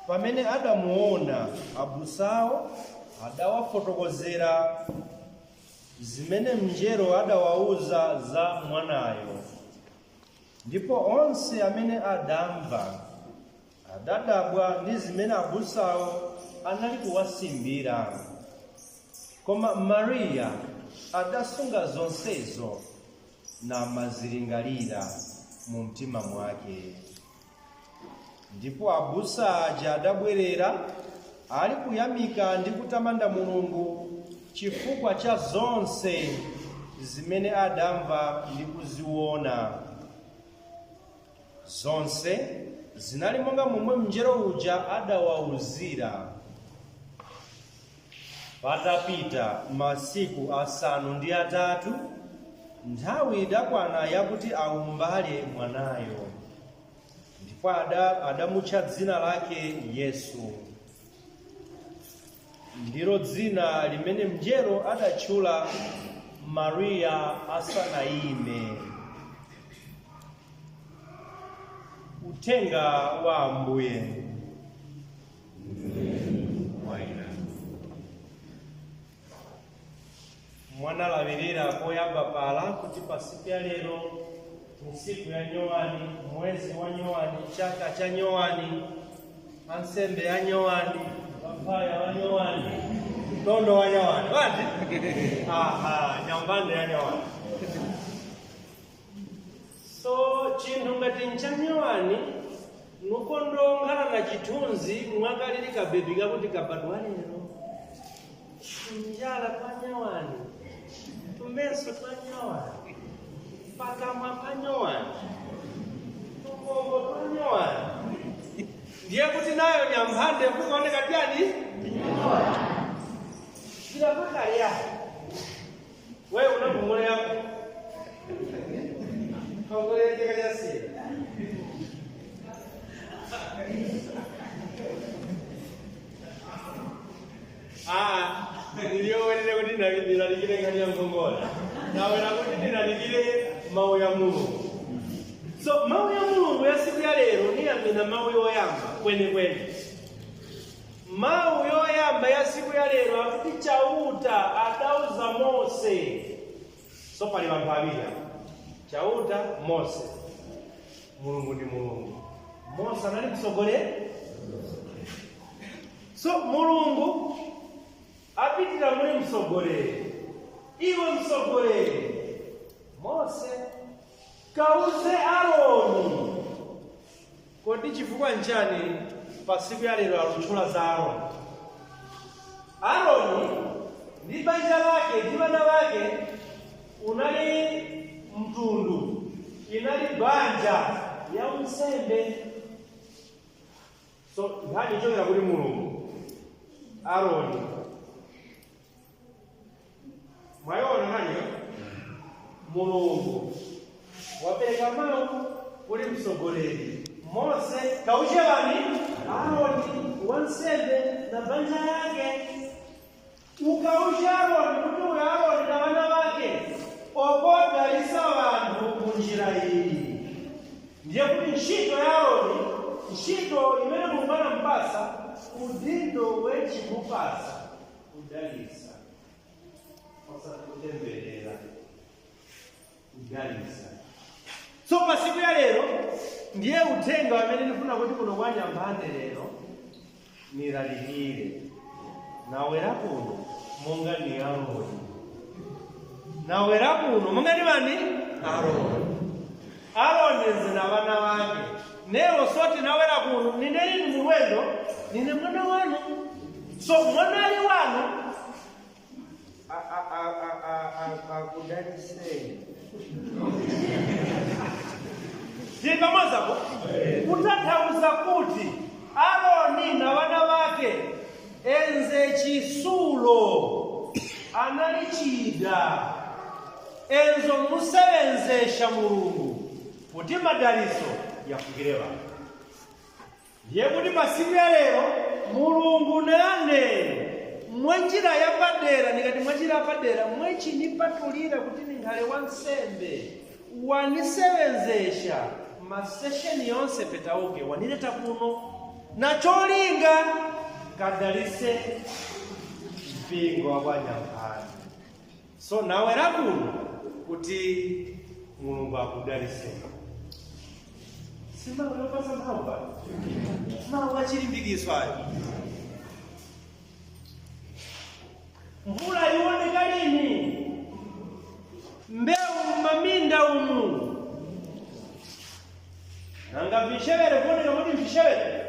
Pamene adamuona, abusawo adawafotokozera zimene mngelo adawauza za mwanayo. Ndipo onse amene adamva adadabwa ndi zimene abusawo anali kuwasimbira. Koma Mariya adasunga zonsezo namazilingalira mu mtima mwake. Ndipo abusa aja adabwerera ali kuyamika ndi kutamanda Mulungu chifukwa cha zonse zimene adamva ndi kuziona. Zonse zinali monga momwe mngelo uja adawauzira. Patapita masiku 8, nthawi idakwana yakuti aumbale mwanayo, ndipo adamutcha dzina lake Yesu. Ndilo dzina limene mngelo adatchula Mariya asanayime. Uthenga wa Ambuye. Mwanalawirira koyamba pala kuti pasiku ya lero, msiku ya nyowani, mwezi wa nyowani, chaka cha nyowani, ansembe ya nyowani, vampaya wa nyowani, tondo wa nyowani wati aha, nyambande ya nyowani. So chinthu ngati ncha nyowani nukondongana na chithunzi mwakalili kabebi kakuti kabadwa lero, tunjala twa nyowani, tumeso twa nyowani, pakamwa pa nyowani, tumbombo twa nyowani, ndiye kuti nayo nyamphande kukaoneka tyani zilapakali. Wewe una ngongole yako, ngongole yake yasi. Ah, niliyowerere kuti ndilalikire nkhani ya ngongole, nawera kuti ndilalikire mawu ya Mulungu. So mawu ya Mulungu ya siku ya lero niyamena mawu yoyamba kwenekwene. Mawu yoyamba ya siku ya lero akuti Chauta adauza Mose. So pali vanthu awiri, Chauta, Mose. Mulungu ndi Mulungu. Mose anali mtsogoleri. So Mulungu apitira muli mtsogoleri. Iwe mtsogoleri Mose, kauze Aroni. Kodi chifukwa nchani pa siku ya lero alutchula za Aroni? Aroni ndi banja lake ndi vana vake unali mtundu, inali banja ya unsembe. So nkhani ichokera kuli Mulungu. Aroni mwayiona nkhaniyo? Mulungu wapereka mawu kuli mtsogoleri Mose, kaucherani Aroni wansembe na banja yake. Ukauche Aroni kuti uyo Aroni na vana vake okodalisa vanthu munjira iyi. Ndiye kuti ntchito ya Aroni, ntchito imene Mulungu anampasa, udindo wechikupasa kudalisa, osati kutemberera, kudalisa. So pasiku ya lero ndiye uthenga amene ndifuna kuti kuno kwa Nyamphande lero nilalikire. Nawera kuno monga ni Aroni, nawera kuno monga ni vani Aroni. Aroni nzina vana vake nero soti nawera kuno nineli ni mulwendo, nine mwana wanu. So mwana ali wanu akudaliseni. Tili pamodzi? Kutanthauza kuti Aroni na vana vake enze chisulo analichida enzo musevenzesha Mulungu kuti madaliso yafikire vanthu. Ndiye kuti masiku ya lero Mulungu nane mwanjira yapadera, ndikati mwanjira yapadera mwechinipatulira kuti ninkhale wansembe, wanisevenzesha masesheni yonse petauke wanileta kuno. Na cholinga kadalise mpingo wa kwa Nyamphande. So nawera kuno kuti Mulungu akudalise. Simawu yopasa mphamvu ayo. Mawu achilimbikiso ayo. Mvula ioneka lini? Mbewu maminda umu. Nanga vishevere kuoneka moti vishevere.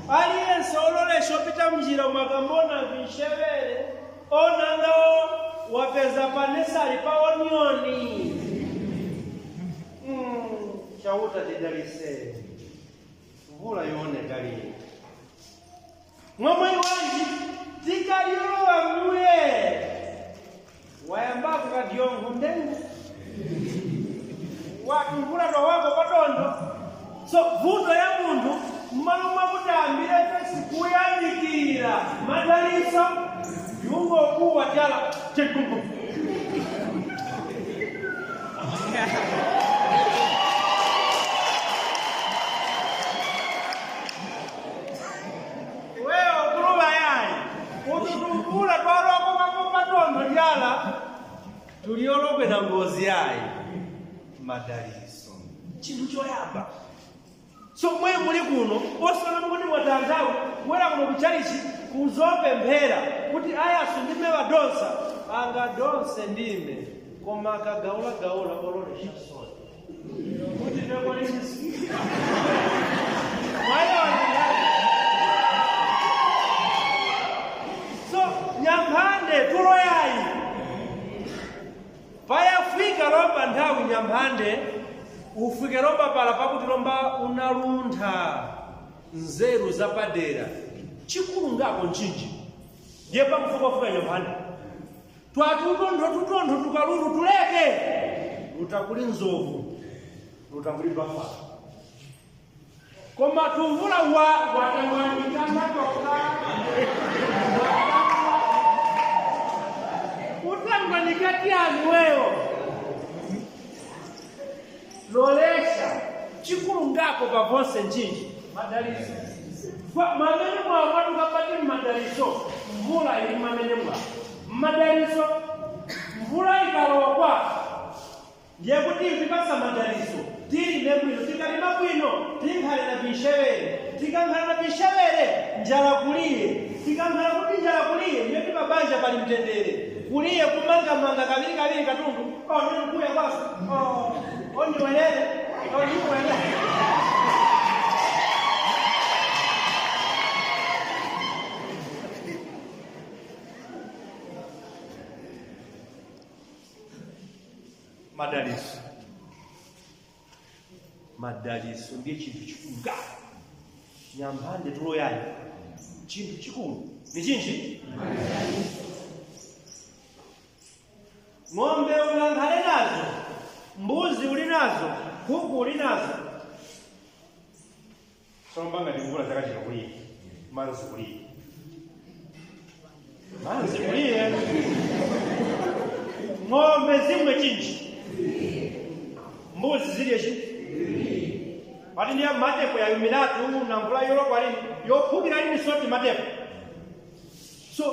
Aliyense ololesha opita mnjira mwakambona vishevere. Onangawo wapeza panesali pa onioni. Chauta tidalise. Mvula ioneka lini? Mwamwe wanji tikaliolowa muye. Wayambako kadiongo ndengu. Watumvula wako patondo. So vuto ya munthu mmalo mwakuti ambire fesi kuyandikira madaliso yungokuwa tyala chekungu. Wewe kuluba yayi ututumvula twaloko kwako patondo tyala tuliolokwe na ngozi yayi madaliso chinthu choyamba. So mwe muli kuno osona mukuni mwatanthawi kuwera kuno kuchalichi kuzopemphera kuti ayasu ndime wadonsa angadonse ndime koma akagaulagaula ololesha soni kuti tekolisi mwayona. So Nyamphande tulo yayi payafika lomba nthawi Nyamphande ufike lomba pala pakuti lomba unaluntha nzeru zapadera chikulu ngako nchinji ndiye pakufukafuka Nyamphande twatutontho tukalulu tuleke lutakuli nzovu lutakuli bafala koma tumvula watangwanikanakoka utangwanikatiyani weyo lolesha chikulu ngako pavonse nchinji madaliso mamene mwawo mwatukapati madaliso mvula ili mamene mwawo madaliso mvula ikalokwa ndiye kuti tipasa madaliso tilime bwino tikalima bwino tinkhale na vishevere tikankhale na vishevere njala kuliye tikankhale kuti njala kuliye ndiye timabanja pali mtendere kuliye kumangamanga kaviri kaviri katundu onikuya kwaso oniwelele oniwelele. Madaliso. Madaliso ndiye chinthu chikulu. Nyamphande tulo yayi chinthu chikulu ni chinchi? Ng'ombe ungankhale nazo, mbuzi uli nazo, nkhuku uli nazo. Sombanga ndi mvula chaka chino kuliye manzi kuliye manzi kuliye ng'ombe zimwe chinchi, mbuzi zilye chinchi pati ndiye matepo yayumiratu na mvula yolokwa lini yophukira lini soti matepo. So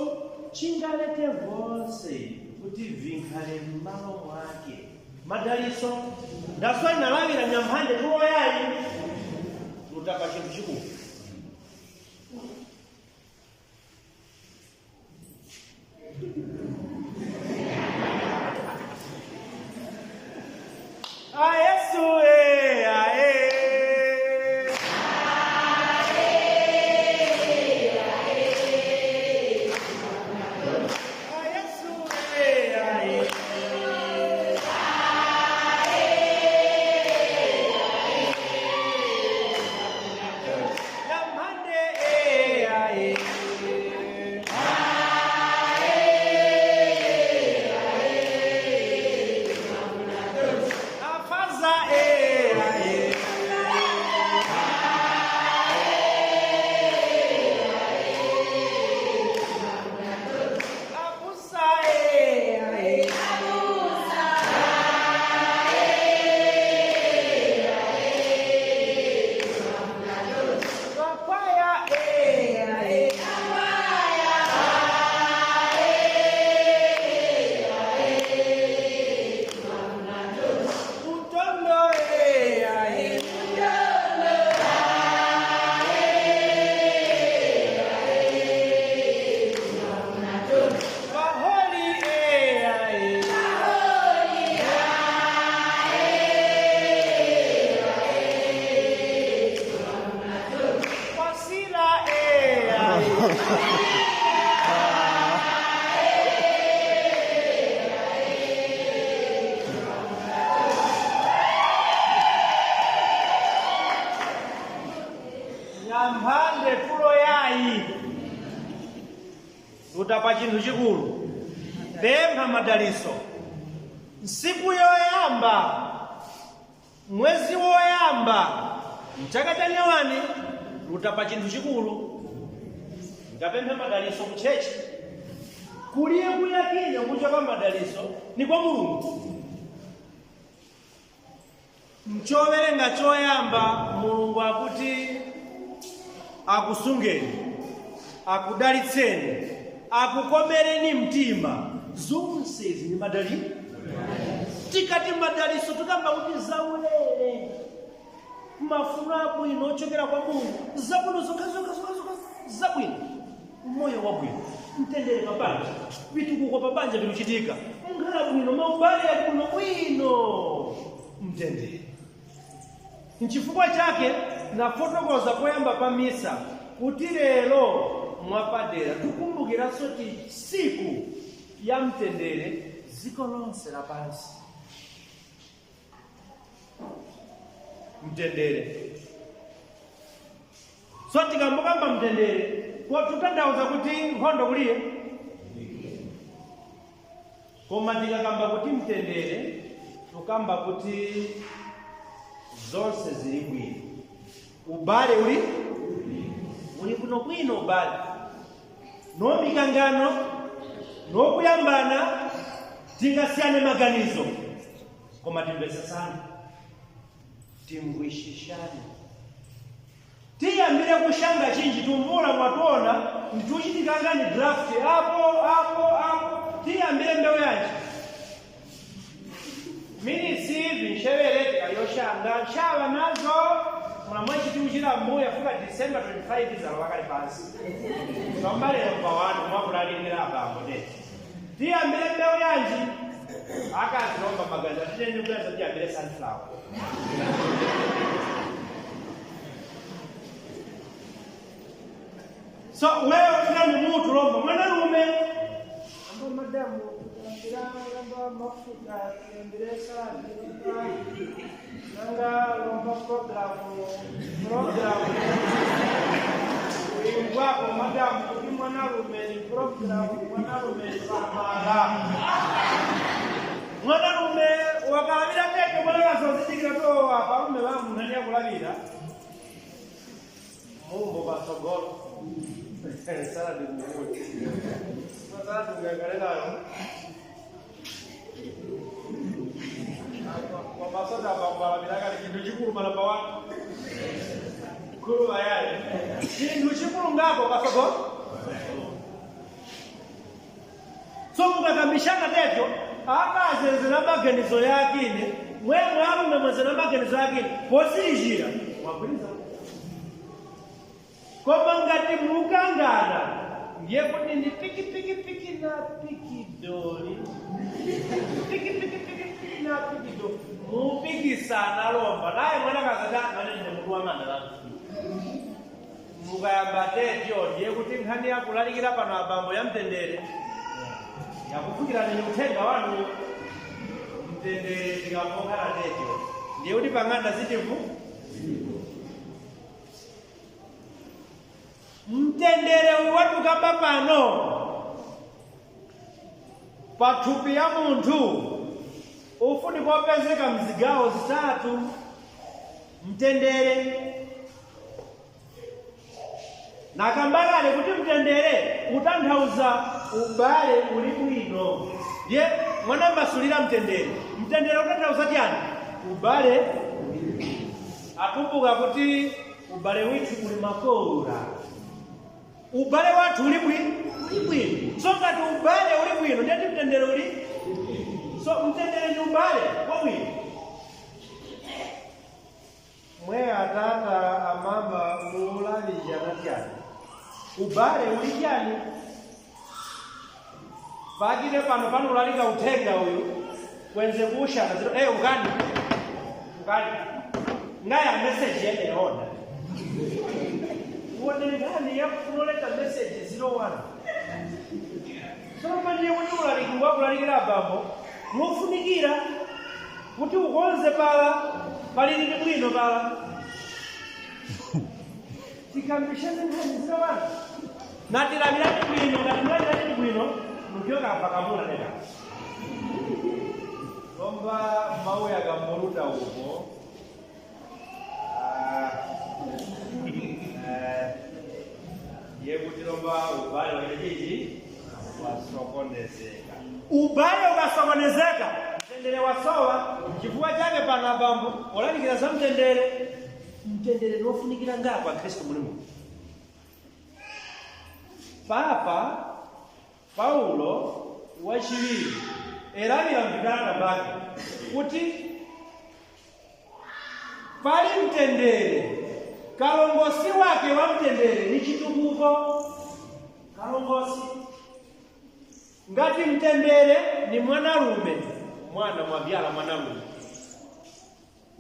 chingalete vonse kuti vinkhale m'malo mwake madaliso ndaswa inalawira Nyamphande tulo yayi lutapa chinthu chikulu. Ayesu ae. Ayesu ae. Sande tulo yayi utapa chinthu chikulu pempha madaliso nsiku yoyamba mwezi woyamba mchaka cha nyawani lutapa chinthu chikulu ngapemphe madaliso ku chechi kuliye kuyakine kuchoka madaliso ni kwa Mulungu. Mchowerenga choyamba Mulungu akuti akusungeni, akudalitseni, akukomereni mtima. Zonse izi ni madaliso. Tikati madaliso tukamba kuti zaulere mafuno abwino ochokera kwa Mulungu, zabwino zokha zokha zokha zokha zabwino, moyo wabwino, mtendere pabanja, vitukuko pabanja vikuchitika, mnkhala bwino, maubale abwino bwino, mtendere. Nchifukwa chake nafotokoza poyamba pa misa kuti lero mwapadera tukumbukiranso ti siku ya mtendere dziko lonse lapansi. Mtendere. So tikambokamba mtendere tutanthauza kuti nkhondo kuliye, koma tikakamba kuti mtendere tukamba kuti zonse zili bwino, ubale uli uli bwino bwino, ubale no mikangano no kuyambana, tingasiyane maganizo koma timvetsetsane, timvwishishane, tiyambire kushanga chinji tumvula mwatona mtuchitikangani draft apo apo apo, tiyambire mbewu yanji minisivi ncheverete kayoshanga nshava nazo mulamwe chitiuchira mbuya fika December 25 zalo wakali pansi sombalero pa wanu mwakulalimira abambo neti tiyambire mbewu yanji akazilomba magazi atitende kuyaza tiyambire sunflower. So wewe fulani mutu lomba mwanarume amba madamu kutambira lomba mafuta kutambira saladi nanga lomba programu ingwako madamu kuti mwanarume ni programu mwanarume ni samara mwanarume wakalavira tete mwanakazozitikira towa parume vangu nani yakulavira mumbo pasogolo saladi kukuti saladi kuyakalelayo kwamasoda abambalamira chinthu chikulu malamba wanu khulu bayale chinthu chikulu ngako pasogolo. So mukakambishana tetyo akazenzera maganizo yakine mwemwe arume mwenzera maganizo yakine posilijira mwagwiriza. Koma ngati mukangana ndiye kuti ndi piki piki piki na piki doli piki piki piki piki na piki doli mupikisana lomba naye mwana kazata manene mutu wamanda lanu mukayamba tetyo ndiye kuti nkhani yakulalikira pano abambo ya mtendere yakufukirani uthenga wanu mtendere tikapokhala tetyo ndiye kuti pang'anda zitivu mtendere watukamba pano pathupi ya munthu ufuni kopezeka mzigawo zitatu. Mtendere nakambakale kuti mtendere utanthauza ubale uli bwino, ndiye mwanamasulira mtendere. Mtendere utanthauza chani? Ubale. Akumbuka kuti ubale withu uli makola, ubale wathu uli bwino, uli bwino. So ngati ubale uli bwino ndiye mtendere uli. So mtendere ni ubale wabwino. Mwe atata amama mulalija natyani ubale uli chani pakine pano panulalika uthenga uyu kwenze kushana zero ukani ukani ngaya message yene yona uonekani yakunoleta message 01. So manje unulalika wakulalikira abambo mufunikira kuti ukonze pala palili ndi bwino pala Tikambishane nkhani zina wanu. Natilavirani bwino, ngati bwino, mukioka apakamuna neka. Lomba mau yakamuluta uko. Ye kuti lomba ubale wachichi wasokonezeka. Ubale ukasokonezeka, mtendere wasowa, chifukwa chake pano abambo olalikira za mtendere. Mtendere nofunikira ngako akhristu mulimu. Papa Paulo wachiwiri elavira mvikalata pake kuti pali mtendere, kalongosi wake wa mtendere ni chitukuko. Kalongosi ngati mtendere ni mwanalume, mwana mwavyala mwanalume,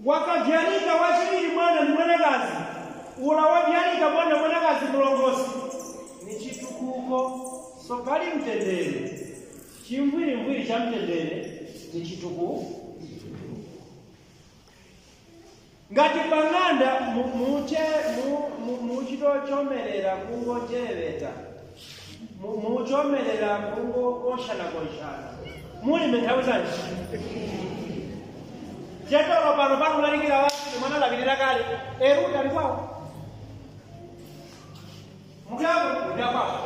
wakavyalika wachiwiri mwana ni mwanakazi, ula wavyalika mwana mwanakazi mlongosi ni chitukuko. So pali mtendere, chimvwirimbwiri cha mtendere ni chitukuko. Ngati pang'anda muchitochomerera kungochereveta, muchomerera kungokonshana-konshana, mulime nthawi zanji chetolo pano panulalikira wanthu mwana alapirira kale eruta ali kwawo mutako uja kwawo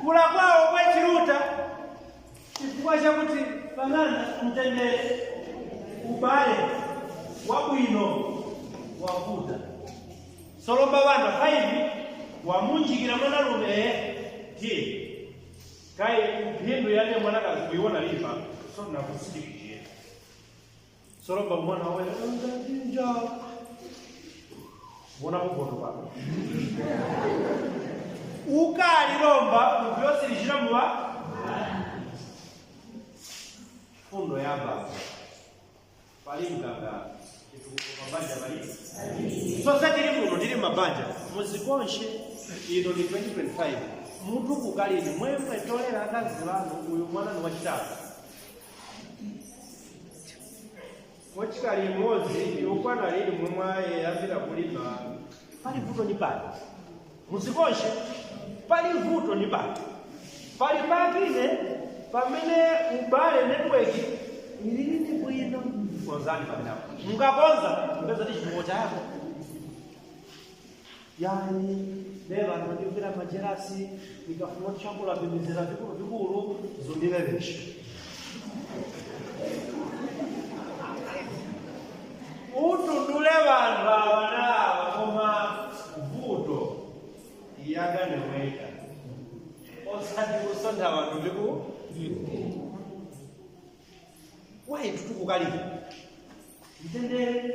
kula kwawo kwechiruta chifukwa chakuti pang'anda mtendere ubale wabwino wakuta. Solomba wana 5 wamunjikira mwanalume ti kai mphindu yane mwanakazi kuiona lipa so nakusilikije. Solomba mwana wawe ndinja mwana kugondo pano ukalilomba uvyosilijira muwa fundo yaba pali mganga chitukuko mabanja pali. So satiri muno ndili mabanja muzikonshe ino ni 2025 mutukukalini mwemwe tolera akazi wanu uyu mwana ni wachitatu mochikali imodzi yokwana lili momwe yambira kulima pali vuto ni pali muzikonshe pali vuto ni pali pali pakine pamene ubale network ilili ndi bwino konzani pamenapo mukakonza mpeza ndi chitukuko chako yani leva ndondimvera majerasi nikafuna kuchakula vimizira vikulu vikulu zondilevesha utundule vanhu ava naava koma vuto yakaneweka osati kusontha vanhu viku wayi tutukukalira mtendere.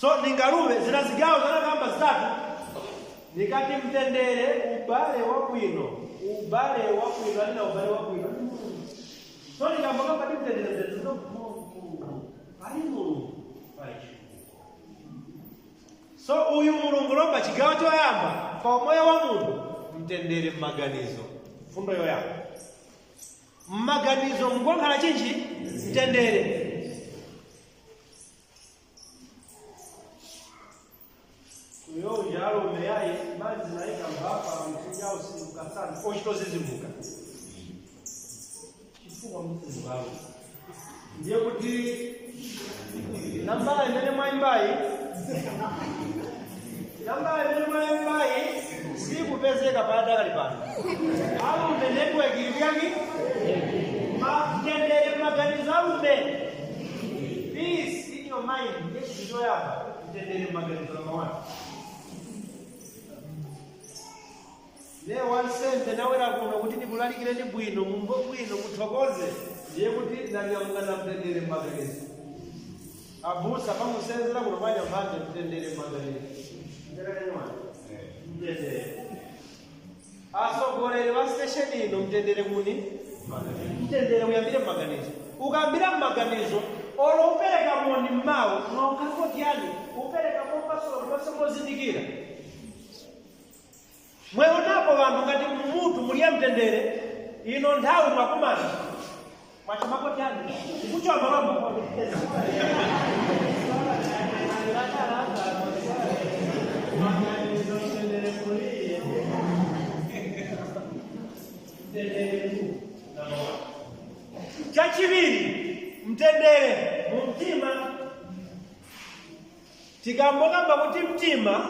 So ningalume zina zigawo zanakamba zitatu nikati mtendere ubale wabwino ubale wabwino alina ubale wabwino. So nikamba kamba mtendere zino pali Mulungu pali chitukuko. So uyu Mulungu lomba chigawo choyamba pa umoyo wa munthu mtendere mmaganizo fundo yoyamba mmaganizo mkonkhala chinchi mtendere. Uyo ujalo meyayi madzi naika mpapa mkuja usimuka sana ochitozizimuka chifukwa mzimukawo ndiye kuti nambala imene mwayimbayi nambala imene mwayimbayi sikupezeka padakali pano alume network ili yaki mtendere maganizo alume peace in your mind ndiye chinthu choyamba mtendere maganizo namba 1. Leo wansembe nawera kuno kuti ndikulalikireni bwino mumve bwino muthokoze ndiye kuti ndanyamuka na mtendere maganizo abusa pamusenzera kuno panya mphande mtendere maganizo mtendere asogolere va station ino mtendere kuni mtendere uyambire maganizo ukambira maganizo olo upereka moni mmawu mwaukakotiyani upereka mopasolopasongozindikira mweonapo vanthu ngati mumutu muliye mtendere ino nthawi mwakumana mwachomakotiyani kuchoma lomba Tikambokamba kuti mtima,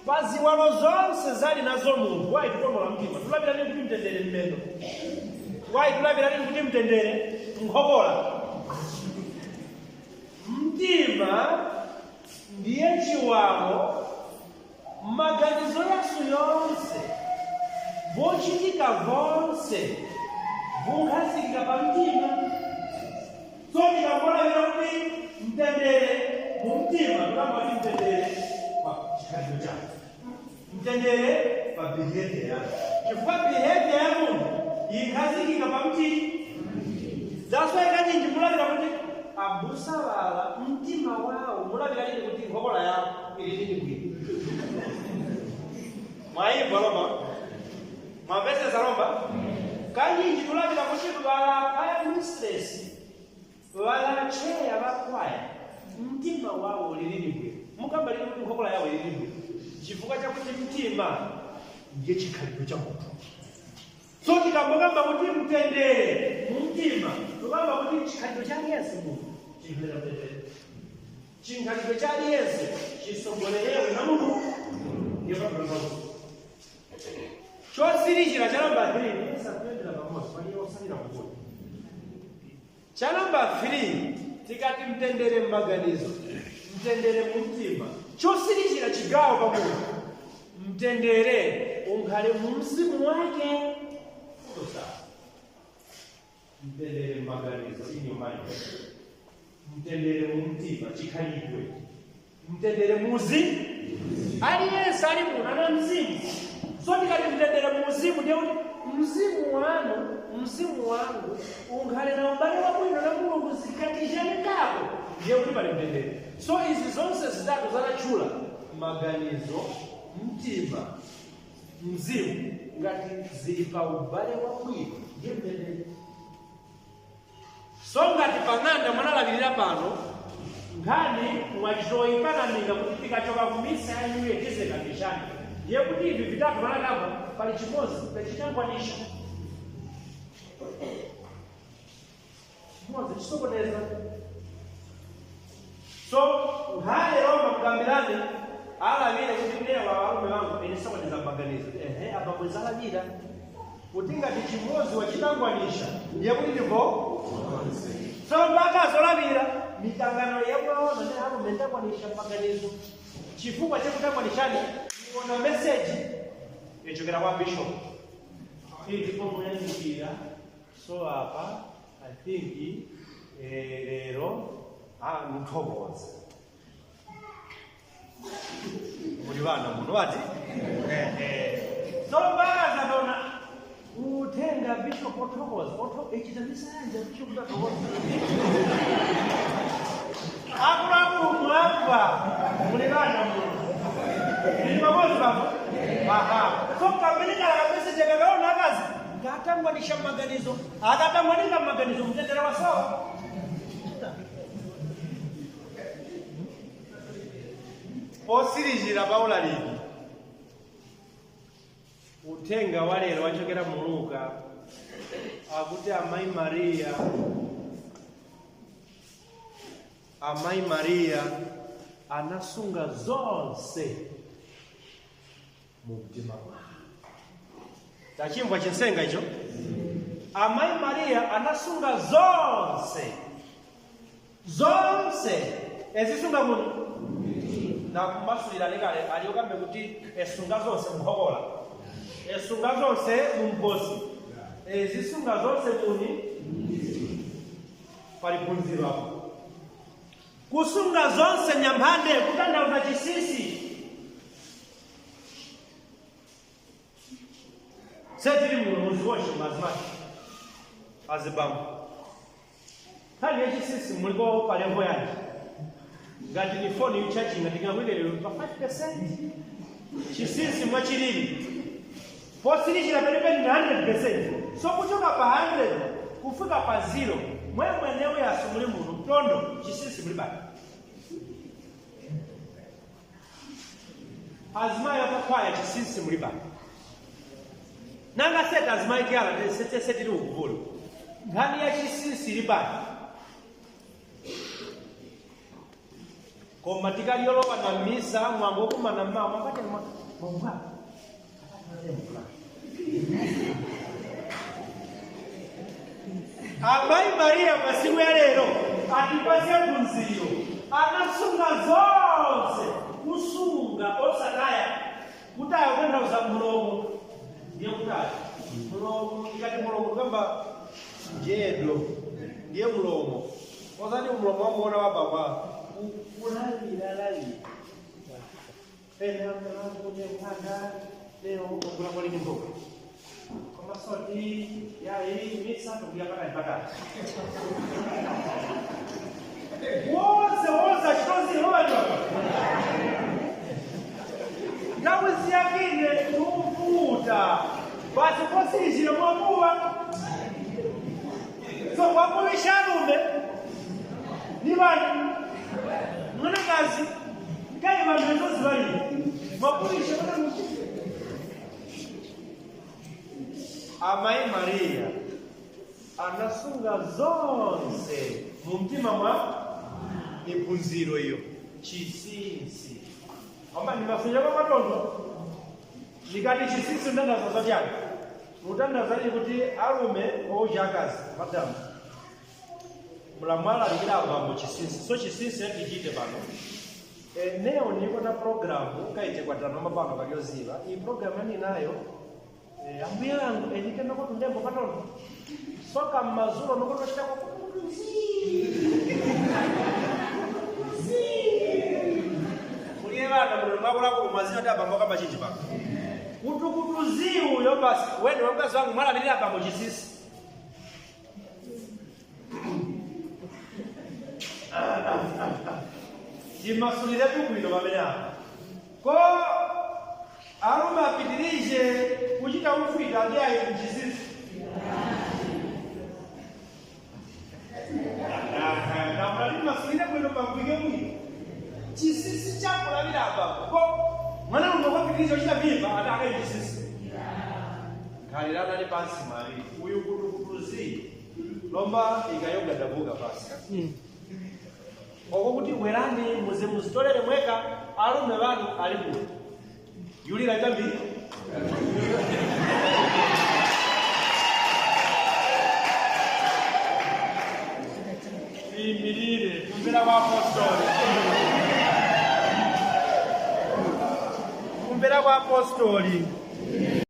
pa ziwalo zonse zali nazo munthu, wayi tikombola mtima. Tulapira nini kuti mtendere mmendo? Wayi tulapira nini kuti mtendere nkhokola? Mtima ndiye chiwalo maganizo yasu yonse, vochitika vonse vunkhazikika pa mtima. So tikambolapira kuti mtendere mumtima, tulamba kuti mtendere pa chikhalidwe chake, mtendere pa behavior yake, chifukwa behavior ya munthu ikhazikika pa mtima. That's why kanyinji mulapira kuti abusalala mtima wawo, mulapira lini kuti nkhokola yawo ili lini bwino. Mwayimva lomba? Mwamvesesa lomba? Kanyinji tulapira kuti vala mistress, vala cheya vakwaya, mtima wawo uli lini bwino. Mukamba lini kuti nkhokola yawo ili lini bwino? Chifukwa chakuti mtima ndiye chikhalidwe cha munthu. So tikambokamba kuti mtendere mumtima, tukamba kuti chikhalidwe cha aliyense munthu chikhalidwe mtendere, chikhalidwe cha aliyense chisogolerewe na munthu. Ndiye patulambauzi chosirizira cha namba 3 isakuyendera pamodzi paliye osalira kukuti cha namba 3. Tikati mtendere mmaganizo, mtendere mumtima, chosirizira chigawo pa munthu, mtendere unkhale mu mzimu wake. Tosa mtendere mmaganizo, in your mind, mtendere mumtima, chikhalidwe, mtendere muzi aliyense ali munthu ana mzimu. So tikati mtendere muzimu, ndiye kuti mzimu wanu, mzimu wangu unkhale na ubale wabwino na Mulungu, zikatizhanikapo, ndiye kuti pali mtendere. So izi zonse zitatu zanatchula, maganizo, mtima, mzimu, ngati zili pa ubale wabwino, ndiye mtendere. So ngati pang'anda mwanalapirira pano nkhani mwachitoyipanamika kuti tikachoka kumisa ya New Year tizekambishani, ndiye kuti ivi vitatu manakamba pali chimodzi tachitangwanisha, chimodzi chisokoneza. So nkhani lomba mukambirane, alavire kuti newa walume wangu inisokoneza maganizo, ehe, apa bweza kuti ngati chimodzi wachitangwanisha, ndiye kuti ndipo. So mpaka zolavira mitangano yamwaona ndi alume ndakwanisha maganizo, chifukwa chekutangwanishani muona meseji ichokera kwa bishop ndipo muyandikira. So apa I think lero muthokoza muli vana muno wati. So mpaka zapona utenga bishop othokoza otho ichita misanja bishop tathokoza akuluakulu mwamva muli vana muno ili pamodzi papo. Aha, so kamene kala kameseji kakaona akazi ngatangwanisha maganizo, akatangwanika maganizo, mtendere wasowa. Posirizira paulaliki uthenga wa lero wachokera mu Luka, akuti amayi Mariya anasunga zonse mu mtima mwawo. Tachimva chinsenga icho? Amayi Mariya anasunga zonse, zonse ezisunga muno nakumasulira lekale aliyokambe kuti esunga zonse mukhokola, esunga zonse mumposi, ezisunga zonse muni pali phunziro apo. Kusunga zonse nyamphande kutanthauza chisisi. Setili muno muziwoshe mazimati azibambo nkhani yachisisi muliko palembo yanji ngati ni foni yuchachinga ndingakwilere pa 5% chisisi mwachilili posilichira penepene ni 100%. So kuchoka pa 100 kufika pa 0 mwe mwenewe yasumuli muno mtondo chisisi muli baki. Azimayi akakwaya chisisi muli baki. Nanga seta azimayi kyala sete sete ukuvulu nkhani ya chisisi ili baki. Koma tikalyolowa na misa mwangu kumana mama mwakati mwa Amai Maria masiku ya lero atipase phunziro anasunga zonse kusunga osataya kutaya kutanthauza mulomo ndiye kutaya mulomo ikati mulomo kamba njedo ndiye mulomo osati mulomo wamuona wababa kulalira ena mlango lero ogula mwalini mboga komasoti yayi misa tukuya pakati wose wose achitozirowa nthawi ziyakine tuvuta basi kosizile mwakuwa so kwakuvishalume ni vani mwanakazi kai vanhu vendozivalile mwakuvisha Amai Maria anasunga zonse mumtima mwa ni phunziro iyo chisinsi kwamba nimafunja kwa matondo nikati chisinsi ndandaza zatyani mutandaza kuti alume ouja akazi madamu mulamwala alikira abambo chisinsi so chisinsi atichite pano neo niko na programu kaite kwatano mapano kalyoziva iyi programu yaninayo ambuye yangu enike nokotundembo patondo soka mmazulo nokotochitako kuliye vana muno mwakulakulu mwazina ti abambo kamachinji pano kutukutuzi uyo basi wene wamkazi wangu mwalamirira abambo chisisi timasulire bwino pamene apa ko alume apitirije kuchita ufita ndi ayi mchisisi namulali bwino pagwike bwino chisisi chakulamira abambo ko mwana uno kwapitiriza kuchita mimba ati akayi chisisi khalirana ali pansi mali uyu kutukutuzi lomba ikayogadabuka pasi oko kuti werani muze muzitolere mweka alume vanu ali kuno yulira chambiri tiyimirire kumvera kwa apostoli kumvera kwa apostoli.